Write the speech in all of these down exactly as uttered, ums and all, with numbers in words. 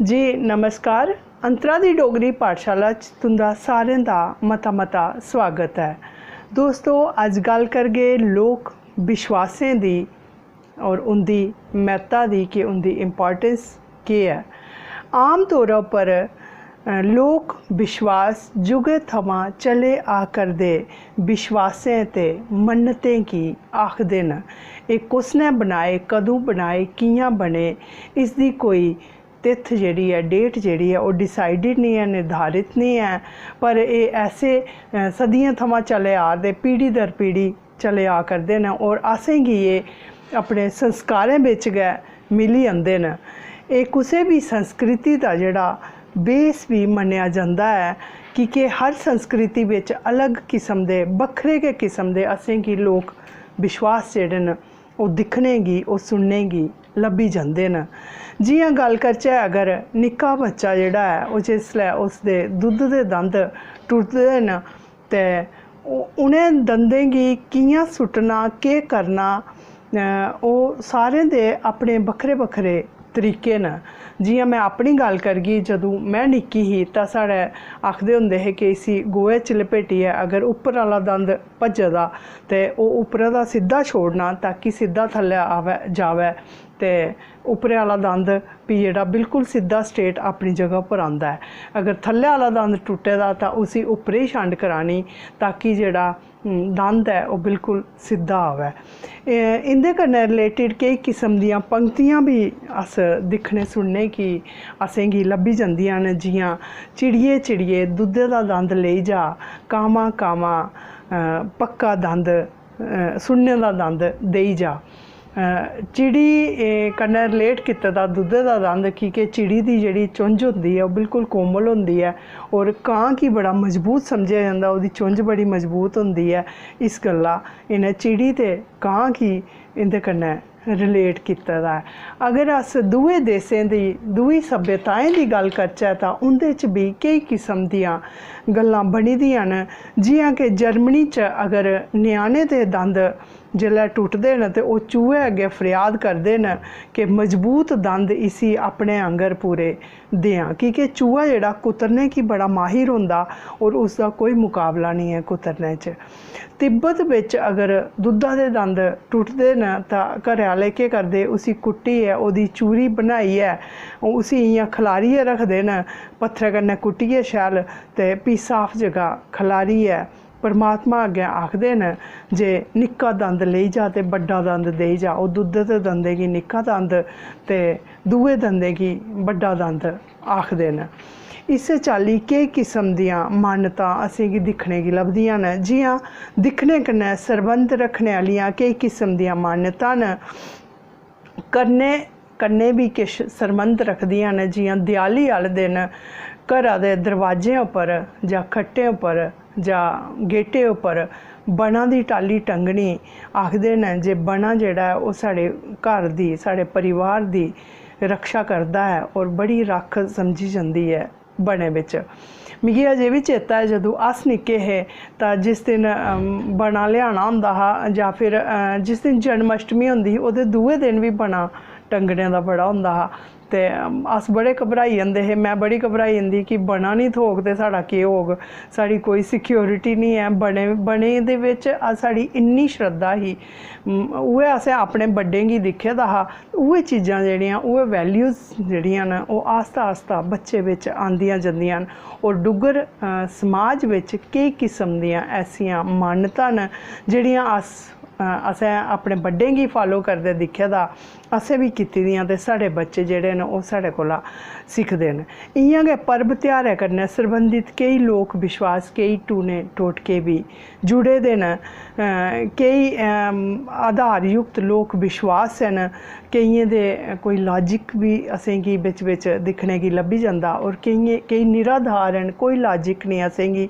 जी नमस्कार, अंतरा दी डोगरी पाठशाला च तुं'दा सारें दा मता मता स्वागत ऐ। दोस्तो, अज्ज गल्ल करगे लोक विश्वासें दी और उं'दी म्हत्ता दी, कि उं'दी इंपॉर्टेंस केह् ऐ। आम तौरा पर, अ, लोक विश्वास जुगें थमां चले आ करदे विश्वासें ते मन्नतें गी आखदे न। एह् कुसनै बनाए, कदूं बनाए, कि'यां बने, इसदी कोई तित्थ जेह्ड़ी ऐ, डेट जेह्ड़ी ऐ, ओह् डिसाइडिड निं ऐ, निर्धारित निं ऐ, पर एह् ऐसे, अ, सदियें थमां चले आ दे, पीढ़ी दर पीढ़ी चले आ करदे न और असेंगी एह् अपने संस्कारें बिच गै मिली जंदे न। एह् कुसै बी संस्कृति दा जेह्ड़ा बेस बी मन्नेआ जंदा ऐ, की के हर संस्कृति बिच अलग किस्म दे, बक्खरे गै किस्म दे असेंगी लोक विश्वास जेह्ड़े न, ओह् दिक्खने गी, ओह् सुनने गी लब्भी जंदे न। जि'यां गल्ल करचै, अगर निक्का बच्चा जेह्ड़ा ऐ, ओह् जिसलै उसदे दुद्ध दे दंद टुटदे न, ते उ-, उ'नें दंदें गी कि'यां सुट्टना, केह् करना, अ, ओह् सारें दे अपने बक्खरे बक्खरे तरीके न। जि'यां में अपनी गल्ल करगी, जदूं में निक्की ही तां साढ़े आखदे होंदे हे कि इसी गोहे च लपेटियै अगर उप्पर आह्ला दंद भज्जे दा ते ओह् उप्परा दा सिद्धा छोड़ना, ताकि सिद्धा थल्लै आवै, जावै, ते उप्परै आह्ला दंद फ्ही जेह्ड़ा बिल्कुल सिद्धा स्ट्रेट अपनी जगह पर आंदा ऐ। अगर थल्लै आह्ला दंद टुट्टे दा तां उसी उप्परै गी छंड करानी, ताकि जेह्ड़ा, हम, दंद ऐ ओह् बिल्कुल सिद्धा आवै। ए, इं'दे कन्नै रिलेटिड केई किस्म दियां पंक्तियां बी अस दिक्खने सुनने गी असेंगी लब्भी जंदियां न, जि'यां "चिड़िये चिड़िये दुद्धै दा दंद लेई जा, कामा कामा, अ, पक्का दंद, अ, सुन्ने दा दंद देई जा।" अ, चिड़ी, ए, कन्नै रिलेट कीते दा दुद्धै दा दंद, की के चिड़ी दी जेह्ड़ी चुंझ होंदी ऐ, ओह् बिल्कुल कोमल होंदी ऐ, और कां गी बड़ा मजबूत समझेआ जंदा, ओह्दी चुंझ बड़ी मजबूत होंदी ऐ। इस गल्ला इ'नें चिड़ी ते कां गी इं'दे कन्नै रिलेट कीते दा ऐ। अगर अस दूए देशें दी, दूई सभ्यताएं दी गल्ल करचै, तां उं'दे च बी केई किस्म दियां गल्लां बनी दियां न। जि'यां कि जर्मनी च अगर ञ्याणे दे दंद जिसलै टुटदे न ते ओह् चूहे अग्गें फरेआद करदे न कि मजबूत दंद इसी अपने आंगर पूरे देआं, की के चूहा जेह्ड़ा कुतरने गी बड़ा माहिर होंदा और उसदा कोई मुकाबला निं ऐ कुतरने च। तिब्बत बिच अगर दुद्धा दे दंद टुटदे न तां घरै आह्ले केह् करदे, उसी कुट्टियै ओह्दी चूरी बनाइयै उसी इ'यां खलारियै रखदे न, पत्थरै कन्नै कुट्टियै शैल, ते फ्ही साफ जगह खलारियै परमात्मा अग्गें आखदे न जे निक्का दंद लेई जा ते बड्डा दंद देई जा। ओह् दुद्धै दे दंदें गी निक्का दंद ते दूए दंदें गी बड्डा दंद आखदे न। इस्सै चाल्ली केई किस्म दियां मान्यतां असेंगी दिक्खने गी लभदियां न। जि'यां दिक्खने कन्नै सरबंध रक्खने आह्लियां केई किस्म दियां मान्यतां न, करने कन्नै बी किश सरबंध रखदियां न। जि'यां देआली आह्ले दिन घरा दे दरवाजें उप्पर जां खट्टें उप्पर जां गेटें उप्पर बना दी टाल्ली टंगनी। आखदे न जे बना जेह्ड़ा ऐ, ओह् साढ़े घर दी, साढ़े परिवार दी रक्षा करदा ऐ और बड़ी रक्ख समझी जंदी ऐ बने बिच। मिगी अजें बी चेता ऐ, जदूं अस निक्के हे तां जिस दिन, अम, बना लेआना होंदा हा जां फिर, अ, जिस दिन जन्माष्टमी होंदी ही, ओह्दे दूए दिन बी बना टंगने दा बड़ा होंदा हा। ते, अम, अस बड़े घबराई जंदे हे, में बड़ी घबराई जंदी ही कि बना निं थ्होग ते साढ़ा केह् होग, साढ़ी कोई सिक्योरिटी निं ऐ। बने, बने दे बिच अस, साढ़ी इन्नी श्रद्धा ही। उम, उ'ऐ असें अपने बड्डें गी दिक्खे दा हा, उ'ऐ चीजां जेह्ड़ियां, उ'ऐ वैल्यूज जेह्ड़ियां न, ओह् आस्ता आस्ता बच्चे बिच आंदियां जंदियां न। और डुग्गर, अ, समाज बिच केई किस्म दियां ऐसियां मान्यतां न जेह्ड़ियां अस, अ, असें अपने बड्डें गी फालो करदे दिक्खे दा, असें बी कीती दियां, ते साढ़े बच्चे जेह्ड़े न, ओह् साढ़े कोला सिखदे न। इ'यां गै पर्व तेहारै कन्नै सरबंधत केई लोक विश्वास, केई टूने टोटके बी जुड़े दे न। अ, केई, अम, आधारयुक्त लोक विश्वास न, केइयें दे कोई लाजिक बी असेंगी बिच बिच दिक्खने गी लब्भी जंदा, और केइयें, केई निराधार न, कोई लाजिक निं असेंगी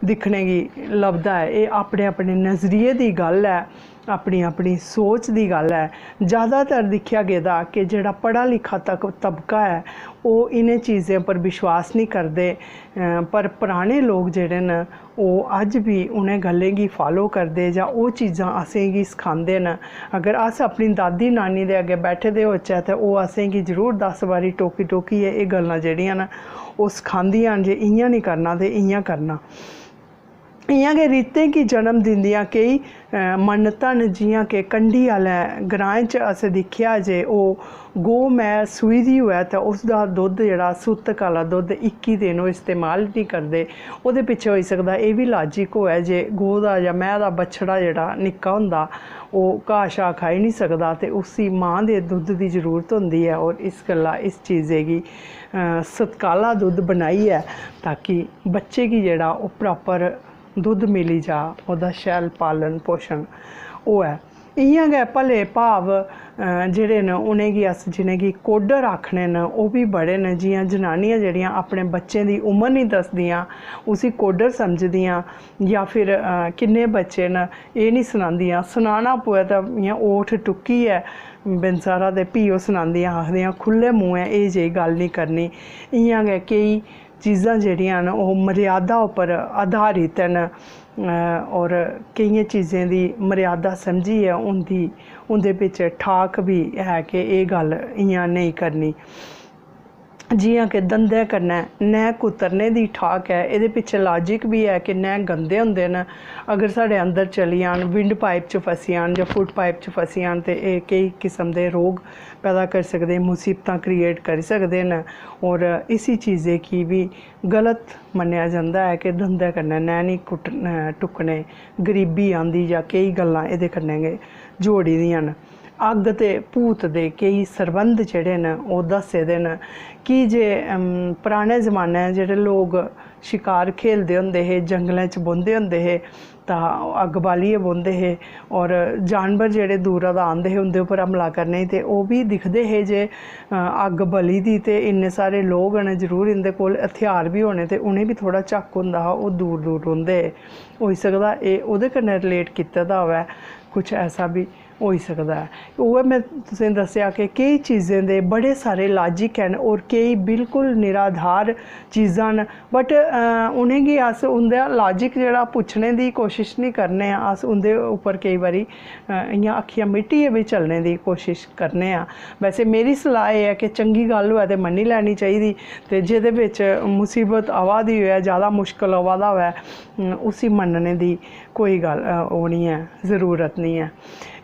दिक्खने गी लभदा ऐ। एह् अपने अपने नजरिये दी गल्ल ऐ। अपनी अपनी सोच दी गल्ल ऐ। ज़्यादातर दिक्खेआ गेदा कि जेह्ड़ा पढ़ा लिखा तक तबका ऐ, ओह् इ'नें चीज़ें पर विश्वास निं करदे। अ, पर पराने लोक जेह्ड़े न, ओह् अज्ज बी उ'नें गल्लें गी follow करदे जां ओह् चीज़ां असेंगी सखांदे न। अगर अस अपनी दादी नानी दे अग्गें बैठे दे होचै ते ओह् असेंगी जरूर दस बारी टोकी टोकियै एह् गल्लां जेह्ड़ियां न, ओह् सखांदियां न जे इ'यां निं करना ते इ'यां करना। इ'यां गै रीतें गी जन्म दिंदियां केई, अ, मन्नतां न, जि'यां कि कंढी आह्ले ग्राएं च असें दिक्खेआ जे ओह् गौ, मैंह् सूई दी होऐ ते उसदा दुद्ध, जेह्ड़ा सुत्तक आह्ला दुद्ध, इक्की दिन ओह् इस्तेमाल निं करदे। ओह्दे पिच्छें होई सकदा एह् बी logic होऐ जे गौ दा जां मैंह् दा बछड़ा जेह्ड़ा निक्का होंदा, ओह् घाऽ शाऽ खाई निं सकदा ते उसी मां दे दुद्ध दी जरूरत होंदी ऐ, और इस गल्ला इस चीज़ै गी, अ, सत्काला दुद्ध बनाइयै, ताकि बच्चे गी जेह्ड़ा ओह् proper दुद्ध मिली जा, ओह्दा शैल पालन पोशन होऐ। इ'यां गै भले भाव, अ, जेह्ड़े न, उ'नेंगी अस, जि'नेंगी कोडर आखने न, ओह् बी बड़े न। जि'यां जनानियां जेह्ड़ियां अपने बच्चें दी उमर निं दसदियां, उसी कोडर समझदियां, जां फिर, अ, किन्ने बच्चे न, एह् निं सनांदियां। सनाना पवै तां इ'यां ओठ टुक्कियै बिनसारा ते फ्ही ओह् सनांदियां, आखदियां, "खु'ल्ले मुंहै एह् जेही गल्ल निं करनी।" इ'यां गै केई चीज़ां जेह्ड़ियां न, ओह् मर्यादा उप्पर आधारित न, अ, और केइयें चीज़ें दी मर्यादा समझियै उं'दी, उं'दे बिच ठाक बी ऐ कि एह् गल्ल इ'यां नेईं करनी। जि'यां कि दंदै कन्नै नैह् कुतरने दी ठाक ऐ, एह्दे पिच्छें logic बी ऐ कि नैह् गंदे होंदे न, अगर साढ़े अंदर चली जान, wind pipe च फसी जान जां foot pipe च फसी जान, ते एह् केई किस्म दे रोग पैदा करी सकदे, मुसीबतां create करी सकदे न। और इसी चीज़ै गी बी गलत मन्नेआ जंदा ऐ कि दंदै कन्नै नैह् निं कुट्ट-, अ, टुक्कने, गरीबी आंदी जां केई गल्लां एह्दे कन्नै गै जोड़ी दियां न। अग्ग ते भूत दे केई सरबंध जेह्ड़े न, ओह् दस्से दे न। की जे, अम, पराने जमानै जेह्ड़े लोक शकार खेलदे होंदे हे, जंगलें च बौंह्दे होंदे हे, तां अग्ग बालियै बौंह्दे हे, और जानवर जेह्ड़े दूरा दा आंदे हे उं'दे उप्पर हमला करने गी, ते ओह् बी दिखदे हे जे, अ, अग्ग बली दी ते इन्ने सारे लोक न, जरूर इं'दे कोल हथियार बी होने, ते उ'नें बी थोह्ड़ा झक्क होंदा हा, ओह् दूर दूर रौंह्दे हे। होई सकदा एह् ओह्दे कन्नै relate कीते दा होऐ कुछ ऐसा बी। होई सकदा ऐ। उ'ऐ में तुसें दस्सेआ कि केई चीज़ें दे बड़े सारे logic हैन और केई बिल्कुल निराधार चीज़ां न, but, अ, उ'नेंगी अस उं'दा logic जेह्ड़ा पुच्छने दी कोशश निं करने आं, अस उं'दे उप्पर केई बारी, अ, इ'यां अक्खियां मिटियै बी चलने दी कोशश करने आं। वैसे मेरी सलाह् एह् ऐ कि चंगी गल्ल होऐ ते मन्नी लैनी चाहिदी, ते जेह्दे बिच मुसीबत आवा दी होऐ, ज़्यादा मुश्कल आवा दा होऐ, अम, उसी मन्नने दी कोई गल्ल, अ, ओह् निं ऐ, जरूरत निं ऐ।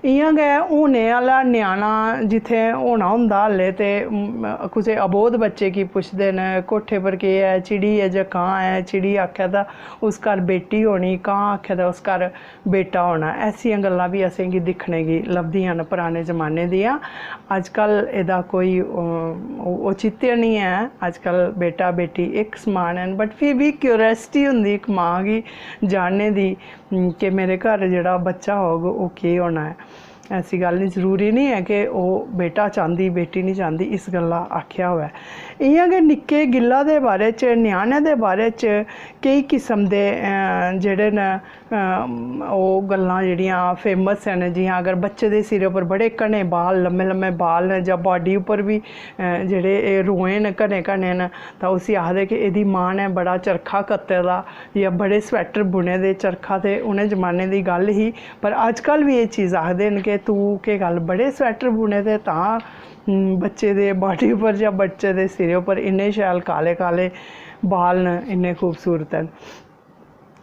इ'यां गै हूनै आह्ला ञ्याणा जित्थै होना होंदा हाल्ले ते, उम, कुसै अबोध बच्चे गी पुछदे न, "कोठे पर केह् ऐ, चिड़ी ऐ जां कां ऐ?" चिड़ी आखै तां उस घर बेटी होनी, कां आखै तां उस घर बेटा होना। ऐसियां गल्लां बी असेंगी दिक्खने गी लभदियां न पराने जमाने दियां। अजकल एह्दा कोई, अ, औचित्य निं ऐ। अजकल बेटा बेटी इक समान न, but फ्ही बी curiosity होंदी इक मां गी जानने दी, उम, कि मेरे घर जेह्ड़ा बच्चा होग, ओह् केह् होना ऐ। ऐसी गल्ल निं, जरूरी निं ऐ कि ओह् बेटा चांह्दी, बेटी निं चांह्दी, इस गल्ला आखेआ होऐ। इ'यां गै निक्के गिल्ला दे बारे च, ञ्याणे दे बारे च केई किस्म दे, अ, जेह्ड़े न, अ, ओह् गल्लां जेह्ड़ियां famous न, जि'यां अगर बच्चे दे सिरै उप्पर बड़े घने बाल, लम्मे लम्मे बाल न, जां body उप्पर बी, अ, जेह्ड़े एह् रोए न, घने घने न, तां उसी आखदे कि एह्दी मां ने बड़ा चरखा कत्ते दा, जां बड़े sweater बुने दे। चरखा ते उ'नें जमाने दी गल्ल ही, पर अजकल बी एह् चीज़ आखदे न कि तूं केह् गल्ल, बड़े sweater बुने दे, तां, हूं, बच्चे दे body उप्पर जां बच्चे दे सिरै उप्पर इन्ने शैल काले काले बाल न, इन्ने खूबसूरत न।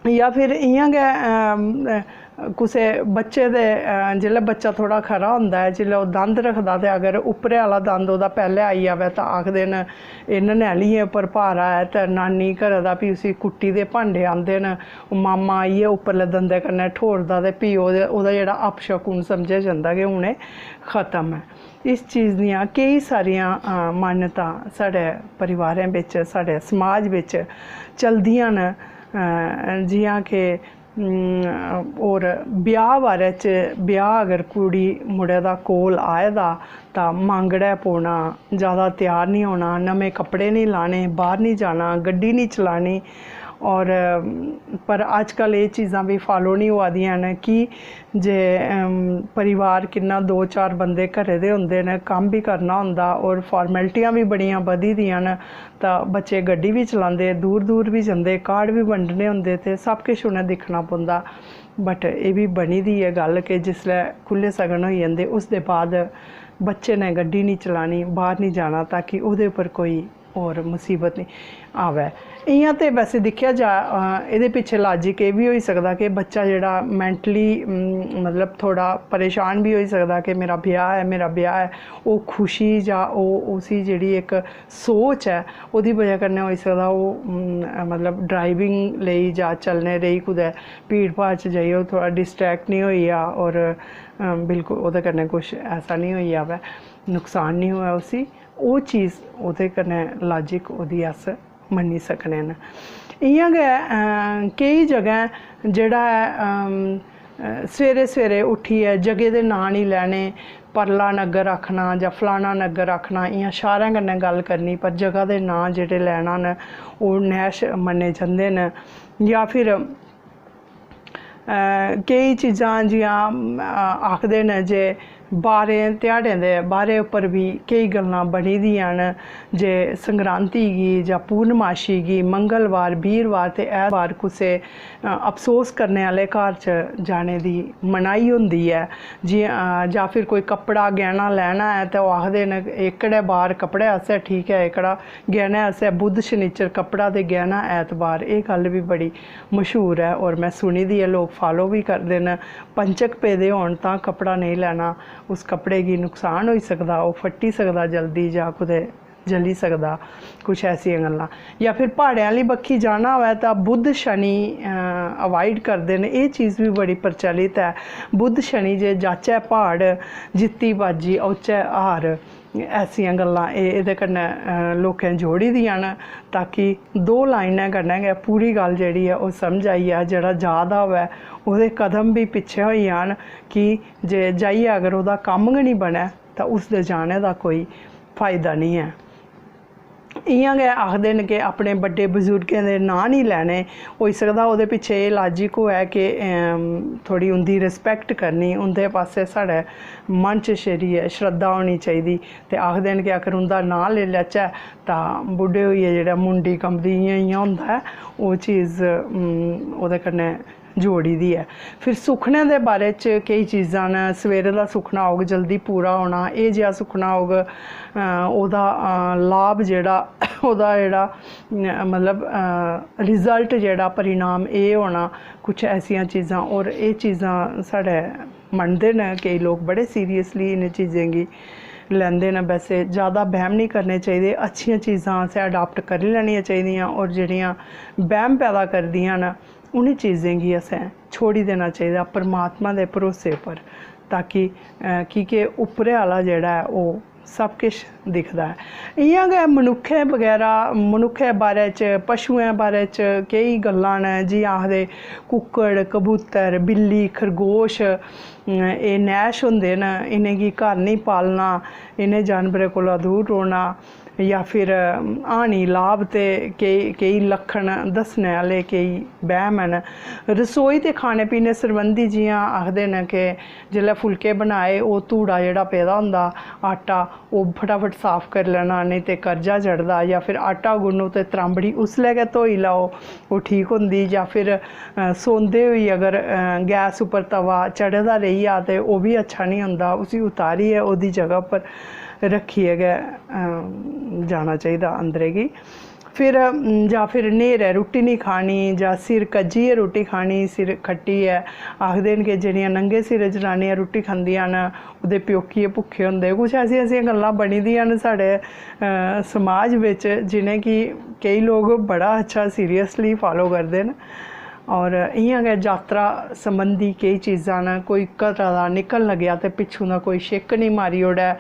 जां फिर इ'यां गै, अम, कुसै बच्चे दे, अ, जिसलै बच्चा थोह्ड़ा खरा होंदा ऐ, जिसलै ओह् दंद रखदा ते अगर उप्परै आह्ला दंद ओह्दा पैह्लें आई जावै तां आखदे न, "एह् ननैलियें उप्पर भारा ऐ", ते नानी घरै दा फ्ही उसी कुट्टी दे भांडे आंदे न, मामा आइयै उप्परले दंदै कन्नै ठोरदा ते फ्ही ओह्दे, ओह्दा जेह्ड़ा अपशकुन समझेआ जंदा कि हून एह् खत्म ऐ। इस चीज़ दियां केई सारियां, अ, मान्यतां साढ़े परिवारें बिच, साढ़े समाज बिच चलदियां न। अ, जि'यां कि, अम, होर ब्याह् बारै च, ब्याह् अगर कुड़ी मुड़े दा कोल आए दा तां मांगड़ै पौना, जैदा त्यार निं होना, नमें कपड़े निं लाने, बाह्र निं जाना, गड्डी निं चलानी, और अम, पर अजकल एह् चीज़ां बी फालो निं होआ दियां न कि जे अम, परिवार किन्ना, दो चार बंदे घरै दे होंदे न, कम्म बी करना होंदा और फार्मेलिटियां बी बड़ियां बधी दियां न। तां बच्चे गड्डी बी चलांदे, दूर दूर बी जंदे, कार्ड बी बंडने होंदे ते सब किश उ'नें दिक्खना पौंदा। बट एह् बी बनी दी ऐ गल्ल कि जिसलै खु'ल्ले सगन होई जंदे, उसदे बाद बच्चे ने गड्डी निं चलानी, बाह्र निं जाना, ताकि ओह्दे उप्पर कोई होर मसीबत निं आवै। इ'यां ते वैसे दिक्खेआ जा, अ, एह्दे पिच्छें लाजिक एह् बी होई सकदा कि बच्चा जेह्ड़ा मैंटली, मतलब, थोह्ड़ा परेशान बी होई सकदा कि मेरा ब्याह् ऐ, मेरा ब्याह् ऐ। ओह् खुशी जां ओह्, उसी जेह्ड़ी इक सोच ऐ, ओह्दी बजह कन्नै होई सकदा ओह्, मतलब, ड्राइविंग लेई जां चलने लेई कुतै भीड़ भाड़ च जाइयै ओह् थोह्ड़ा डिस्ट्रैक्ट निं होई जा और, अ, बिल्कुल ओह्दे कन्नै कुछ ऐसा निं होई जावै, नुकसान निं होऐ उसी। ओह् चीज़ ओह्दे कन्नै लाजिक ओह्दी अस मन्नी सकने न। इ'यां गै, अ, केई जगह जेह्ड़ा ऐ, अम, अ, सवेरे सवेरे उट्ठियै जगह दे नांऽ निं लैने, परला नग्गर आखना जां फलाना नग्गर आखना, इ'यां शारें कन्नै गल्ल करनी, पर जगह दे नांऽ जेह्ड़े लैना न, ओह् नैश मन्ने जंदे न। जां फिर अ, केई चीज़ां जि'यां, अ, आखदे न जे बारें ध्याड़ें दे बारे उप्पर बी केई गल्लां बनी दियां न जे संक्रांति गी जां पूर्णमाशी गी मंगलवार, बीरवार ते ऐतवार कुसै, अ, अफसोस करने आह्ले घर च जाने दी मनाही होंदी ऐ। जि'यां, अ, जां फिर कोई कपड़ा गैह्ना लैना ऐ ते ओह् आखदे न एह्कड़े बार कपड़े आस्तै ठीक ऐ, एह्कड़ा गैह्ने आस्तै बुध शनिचर कपड़ा ते गैह्ना ऐतवार। एह् गल्ल बी बड़ी मशहूर ऐ और में सुनी दी ऐ, लोक फालो बी करदे न। पंचक पेदे होन तां कपड़ा नेईं लैना, उस कपड़े गी नुकसान होई सकदा, ओह् फट्टी सकदा जल्दी जां कुतै जली सकदा, कुछ ऐसियां गल्लां। जां फिर प्हाड़ें आह्ली बक्खी जाना होऐ तां बुध शनि अवाइड करदे न। एह् चीज़ बी बड़ी प्रचलित ऐ, बुध शनि जे जाचै प्हाड़, जित्ती बाजी औचै हार। ऐसियां गल्लां एह् एह्दे कन्नै, अ, लोकें जोड़ी दियां न, ताकि दो लाइनें कन्नै गै पूरी गल्ल जेह्ड़ी ऐ ओह् समझ आई जा। जेह्ड़ा जा दा होऐ ओह्दे कदम बी पिच्छें होई जान कि जे जाइयै अगर ओह्दा कम्म गै निं बनै तां उसदे जाने दा कोई फायदा निं ऐ। इ'यां गै आखदे न कि अपने बड्डे बजुर्गें दे नांऽ निं लैने। होई सकदा ओह्दे पिच्छें एह् लाजिक होऐ कि, अम, थोह्ड़ी उं'दी रिस्पैक्ट करनी, उं'दे पासै साढ़े मन च जेह्ड़ी ऐ श्रद्धा होनी चाहिदी। ते आखदे न कि अगर उं'दा नांऽ लेई लैचै तां बुड्ढे होइयै जेह्ड़ा मुंडी कंबदी इ'यां इ'यां होंदा ऐ, ओह् चीज़, अम, ओह्दे कन्नै जोड़ी दी ऐ। फिर सुखने दे बारे च केई चीज़ां न, सवेरे दा सुखना होग जल्दी पूरा होना, एह् जेहा सुखना होग, अ, ओह्दा, अ, लाभ जेह्ड़ा, ओह्दा जेह्ड़ा, अ, मतलब, अ, रिजल्ट जेह्ड़ा, परिणाम एह् होना, कुछ ऐसियां चीज़ां। और एह् चीज़ां साढ़े मनदे न केई लोक, बड़े सीरियसली इ'नें चीज़ें गी लैंदे न। वैसे ज़्यादा बैह्म निं करने चाहिदे, अच्छियां चीज़ां असें अडाप्ट करी लैनियां चाहिदियां, और जेह्ड़ियां बैह्म पैदा करदियां न, उ'नें चीज़ें गी असें छोड़ी देना चाहिदा परमात्मा दे भरोसे पर, ताकि, अ, की के उप्परे आह्ला जेह्ड़ा ऐ, ओह् सब किश दिखदा ऐ। इ'यां गै मनुक्खें बगैरा, मनुक्खै बारे च, पशुएं बारे च केई गल्लां न, जि'यां आखदे कुक्कड़, कबूतर, बिल्ली, खरगोश, अ, एह् नैश होंदे न, इ'नेंगी घर नेईं पालना, इ'नें जानवरें कोला दूर रौह्ना, जां फिर हानि लाभ ते केई, केई लक्खन दस्सने आह्ले केई बैह्म न। रसोई ते खाने पीने सरबंधी जि'यां आखदे न कि जेल्लै फुलके बनाए, ओह् धूड़ा जेह्ड़ा पेदा होंदा आटा, ओह् फटाफट साफ करी लैना, नेईं ते कर्जा चढ़दा। जां फिर आटा गुन्नो ते त्रांबड़ी उसलै गै धोई लैओ, ओह् ठीक होंदी। जां फिर, अ, सौंदे होई अगर, अ, गैस उप्पर तवा चढ़े दा रेही जा ते ओह् बी अच्छा निं होंदा, उसी उतारियै ओह्दी जगह उप्पर रक्खियै गै, अ, जाना चाहिदा अंदरै गी। फिर, अम, जां फिर न्हेरै रुट्टी निं खानी, जां सिर कज्जियै रुट्टी खानी, सिर खट्टियै। आखदे न कि जेह्ड़ियां नंगे सिर जनानियां रुट्टी खंदियां न, ओह्दे प्योकिये भुक्खे होंदे। कुछ ऐसियां, ऐसियां गल्लां बनी दियां न साढ़े, अ, समाज बिच, जि'नेंगी केई लोक बड़ा अच्छा सीरियसली फालो करदे न। और इ'यां गै जातरा संबंधी केई चीज़ां न, कोई घरा दा निकलन लगेआ ते पिच्छुं दा कोई छिक्क निं मारी ओड़ै,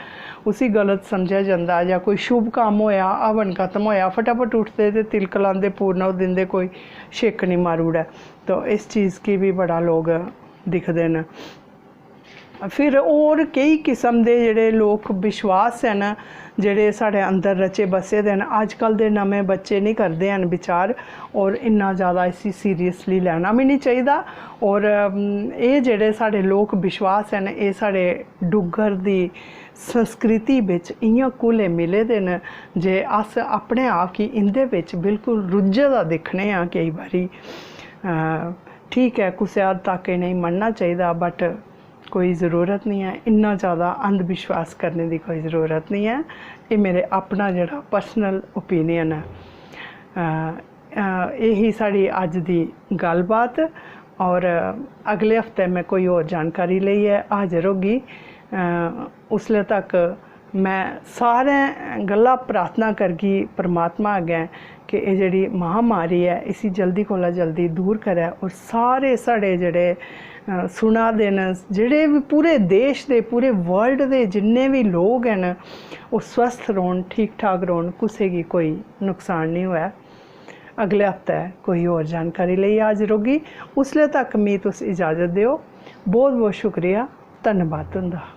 उसी गलत समझेआ जंदा, जां कोई शुभ कम्म होएआ, हवन खत्म होएआ, फटाफट उठदे ते तिलक लांदे, पूर्ण ओह् दिंदे, कोई छिक्क निं मारी ओड़ै। तो इस चीज़ गी बी बड़ा लोक दिखदे न। फिर होर केई किस्म दे जेह्ड़े लोक विश्वास हैन, जेह्ड़े साढ़े अंदर रचे बसे दे न। अज्जकल दे नमें बच्चे निं करदे हैन विचार, और इन्ना ज़्यादा इसी seriously लैना बी निं चाहिदा। और, अम, एह् जेह्ड़े साढ़े लोक विश्वास हैन, एह् साढ़े डुग्गर दी संस्कृति बिच इ'यां घुले मिले दे न जे अस अपने आप गी इं'दे बिच बिल्कुल रुज्झे दा दिक्खने आं केई बारी। अ, ठीक ऐ, कुसै हद तक इ'नेंगी मन्नना चाहिदा, but कोई ज़रूरत निं ऐ, इन्ना ज़्यादा अंधविश्वास करने दी कोई ज़रूरत निं ऐ। एह् मेरे अपना जेह्ड़ा personal opinion ऐ। अ, अ, एह् ही साढ़ी अज्ज दी गल्लबात, और अगले हफ्ते में कोई होर जानकारी लेइयै हाजर होगी। अ, उसले तक में सारें गल्ला प्रार्थना करगी परमात्मा अग्गें कि एह् जेह्ड़ी महामारी ऐ, इसी जल्दी कोला जल्दी दूर करै, और सारे साढ़े जेह्ड़े, अ, सुना दे न, जेह्ड़े बी पूरे देश दे, पूरे world दे जिन्ने बी लोग हैन, ओह् स्वस्थ रौह्न, ठीक ठाक रौह्न, कुसै गी कोई नुकसान निं होऐ। अगले हफ्तै कोई होर जानकारी लेइयै हाजर होगी। उसले तक मी तुस इजाज़त देओ। बहुत बहुत शुक्रिया, धन्नबाद तुं'दा।